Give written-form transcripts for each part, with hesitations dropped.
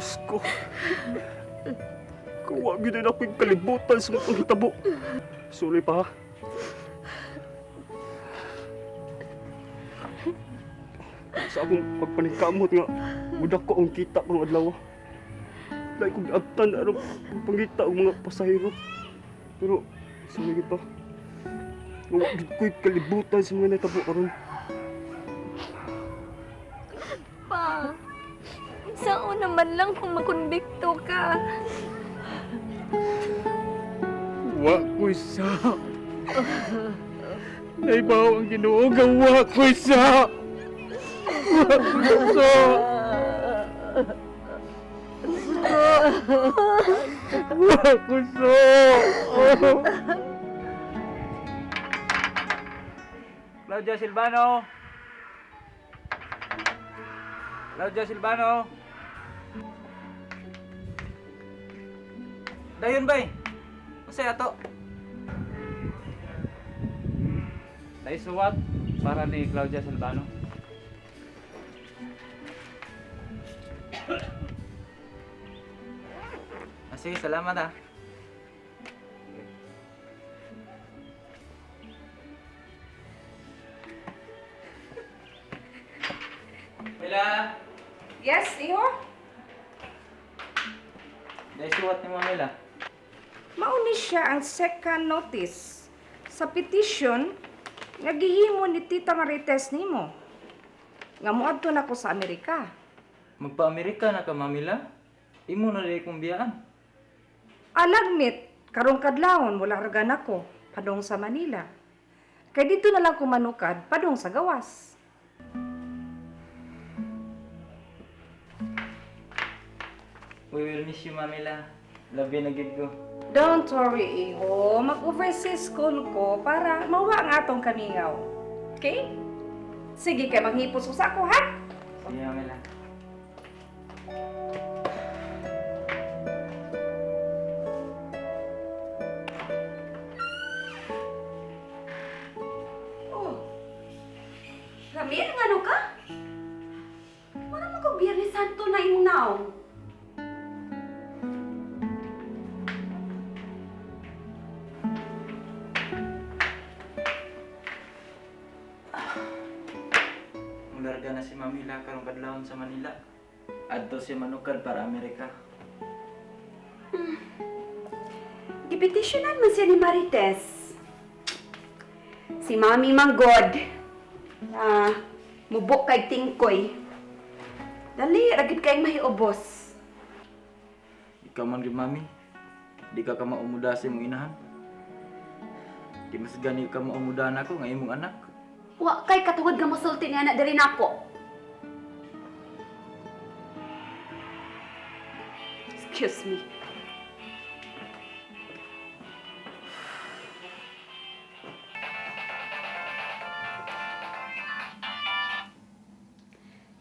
Diyos ko. Kuwa gyud na ako'y kalibutan sa mga panghitabo. Sorry pa, ha. Sa akong pagpaningkamot nga, mudak ko ang kita karong adlaw. Lahi kong giabtan aron pangita og mga pasahero. Pero sorry gyud pa. Wa gyud ko'y kalibutan sa mga nahitabo karon. Pa, sao naman lang kung makonbikto ka? Wa ko'y sa. Naibaw ang Ginoo nga wa ko'y sa. Wa ko'y sa. Wa ko'y sa. Claudia Silvano. Claudia Silvano. Dayon bay. Unsay ato? Dai suwat para ni Claudia Silvano. Ah, sige, salamat ah. Mila! Yes, iho? Dai suwat ni Mama Mila. Mauni siya ang second notice sa petition nga gihimo ni Tita Marites nimo. Nga moadto na ko sa Amerika. Magpa-Amerika na ka, Mamila. Imo na rin kong biyaan. Alagmit, karong kadlawon mularga nako padong sa Manila. Kay dito na lang ko manukad padong sa gawas. We will miss you, Mamila. Labi na gid ko. Don't worry, iho. Mag-overseas school ko para mawa ang atong kamingaw. Okay? Sige kay manghipos usa ko, ha? Sige, Mamila. Oh. Ramir, ngano ka? Wala man ko Biyernes Santo na imong naong. Mularga na si Mamila karong kadlawon sa Manila. Adto siya manukad para Amerika. Gipetisyonan man siya ni Marites. Si Mami Manggod. Ah, mubok kay tingkoy. Dali, ragid kay mahiubos. Ikaw man gyud, Mami. Di ka ka maumuda sa imong inahan. Di mas gani ka maumuda nako nga imong anak. Wa kay katungod nga mosulti niya na diri nako. Excuse me.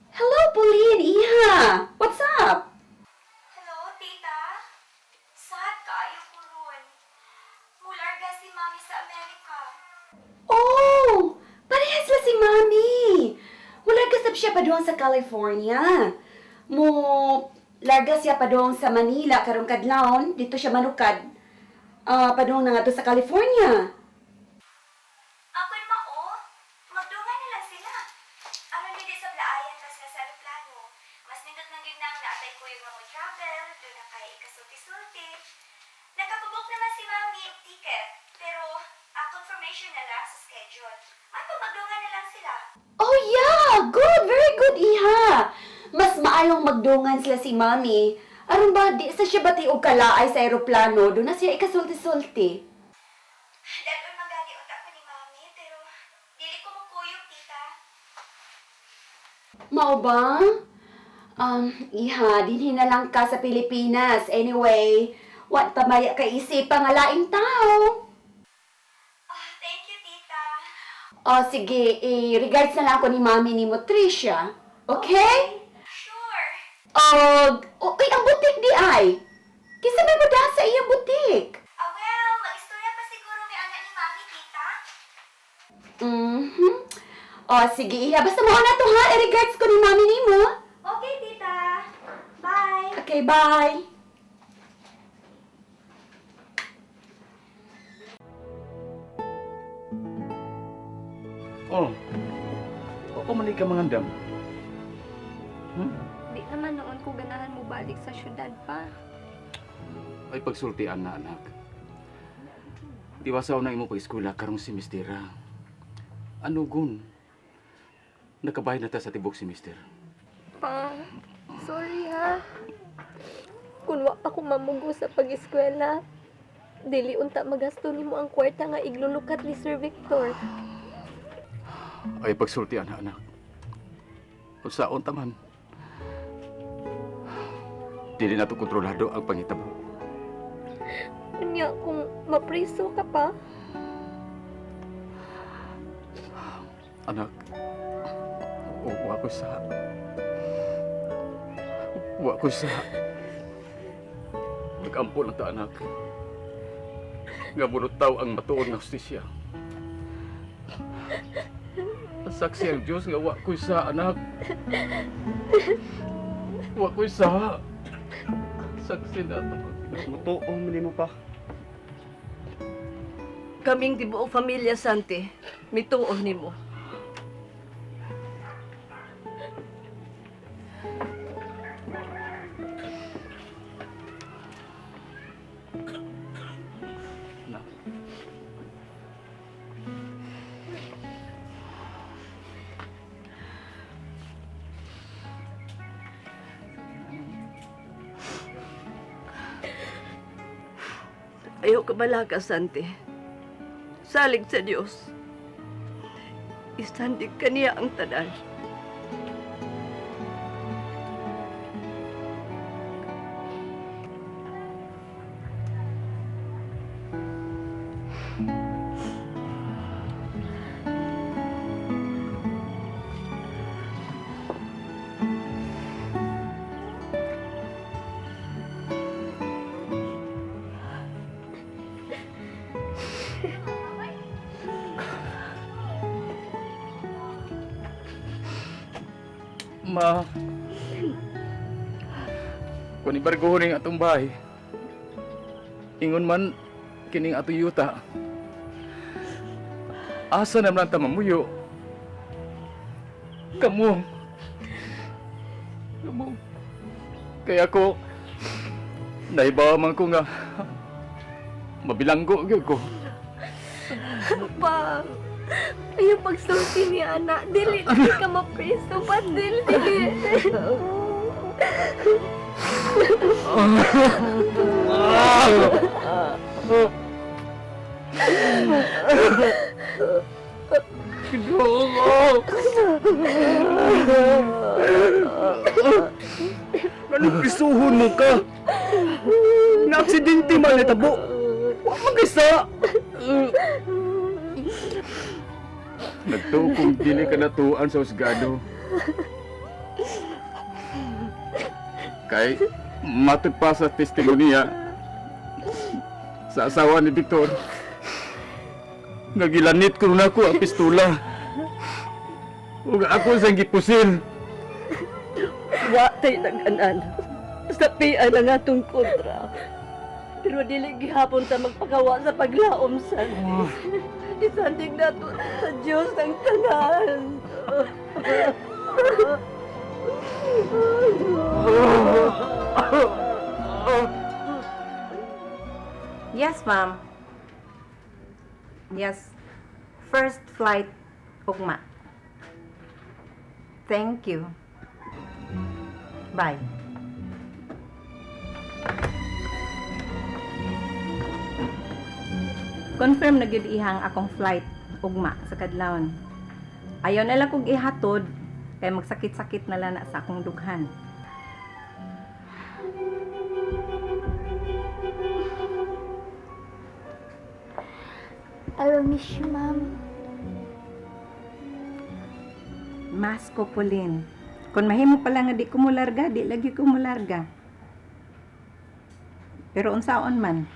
Hello, Pauline. Iha. What's up? Hello, tita. Sad kaayo ko ron. Mularga si Mami sa Amerika. Oh, parehas la si Mami. Wala kasab siya pa doon sa California. Mo larga siya pa doon sa Manila karong kadlawon dito siya manukad. Ah, padung na nga to sa California. Akon mao, magdungan na lang sila. Aron dili sa blaayan na sila sa aeroplano. Mas nindot nang gyud nang naatay ko yung mo travel, doon na kay ikasulti-sulti. Nakapabook naman si Mami og ticket, pero a confirmation na lang sa schedule. Ato magdungan na lang sila. Oh yeah, good, very good, iha. Mas maayong magdungan sila si Mami. Aron ba di sa siya bati og kalaay sa eroplano, doon na siya ikasulti-sulti. Dadon magani unta ko ni Mami, pero dili ko mukuyog, tita. Mao ba? Iha, dinhi na lang ka sa Pilipinas. Anyway, wa ta maya ka isipa nga laing tao. Ah, thank you, tita. O sige, i-regards na lang ako ni Mami ni mo, Tricia. Okay? Sure. Og, uy, ang butik di ay. Kinsa may mo sa iyang butik? Ah, well, mag-istorya pa siguro may anak ni Mami, tita. Mhm. O sige, iha, basta mao na to ha. I-regards ko ni Mami ni mo. Okay, tita. Bye. Okay. Okay, bye. Oh. Ako man ka mangandam. Di naman noon ko ganahan mo balik sa syudad pa. Ay pagsultian na anak. Diwasaw na imo pag-eskwela karong semestera. Ano gun? Nakabayad na ta sa tibok semester. Pa, sorry ha. Kun wa pa ko mamugo sa pag-eskwela, dili unta magasto nimo ang kwarta nga iglulukat ni Sir Victor. Ay pagsultian na anak. Unsaon ta man. Dili nato kontrolado ang pangitabo. Unya kung mapriso ka pa, Anak, wa ko sa... Wa ko sa... Nag-ampo lang ta, anak. Nga bunutaw ang matuod nga hustisya. Saksi ang Diyos nga wa ko sa, anak. Wa ko sa. Saksi na to. Mutuo man nimo pa. Kaming tibuok pamilya, Santi, mituo nimo. Anak. Ayaw ka balaka, Santi. Salig sa Dios. Isandig ka niya ang tanan. Ma. Kung ibarguhon ning atong bahay, ingon man kining atong yuta. Asa naman ta mamuyo? Kamu. Kamu. Kaya ako, naibawa man ko nga, mabilanggo gyud ko. pa. Ayaw pagsulti ni anak, dili dili ka mapriso pa, dili. Ginoo! Anong prisuhon mo ka? Na-aksidente man natabo. Wa man kay sa. Nagtuo kung dili ka natuan sa husgado. Kay matod pa sa testimonya sa asawa ni Victor. Nagilanit ko na ako ang pistola. Ug ako sang gipusil. Wa tay nag-anan. Sa pian ang atong kontra. Pero dili gihapon ta magpakawa sa paglaom, Santi. Isandig nato sa Dios ang tanan. Yes, ma'am. Yes. First flight, ugma. Thank you. Bye. Confirm na gyud ihang akong flight ugma sa kadlawon. Ayaw na lang kog ihatod kay magsakit-sakit na lang na sa akong dughan. I will miss you, ma'am. Mas ko Pauline. Kung mahimo pala nga di ko mularga, di lagi ko mularga. Pero unsaon man,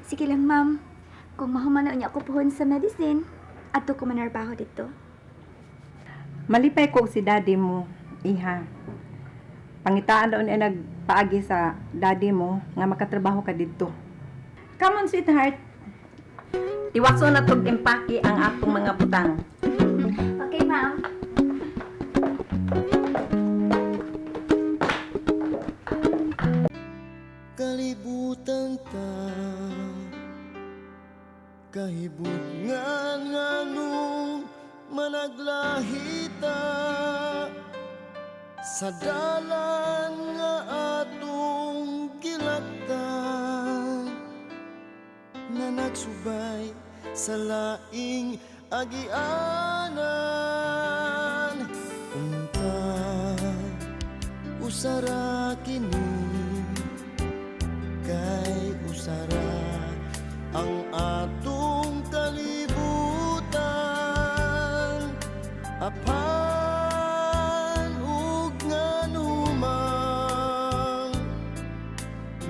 Sige lang, ma'am. Kung mahuman na unya ko puhon sa medicine, adto ko manarbaho dito. malipay ko si daddy mo, iha. Pangitaan daw niya nagpaagi sa daddy mo nga makatrabaho ka didto. Come on, sweetheart. Tiwaso na tog impake ang atong mga butang. Okay, ma'am. Kalibutan ta, kahibutngan nganong managlahita sa dalan nga atong gilaktan na nagsubay sa laing agianan. Unta usara kini kay usara ang atong kalibutan, apan ug nganumang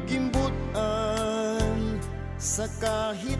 gimbut-an sa kahitasan.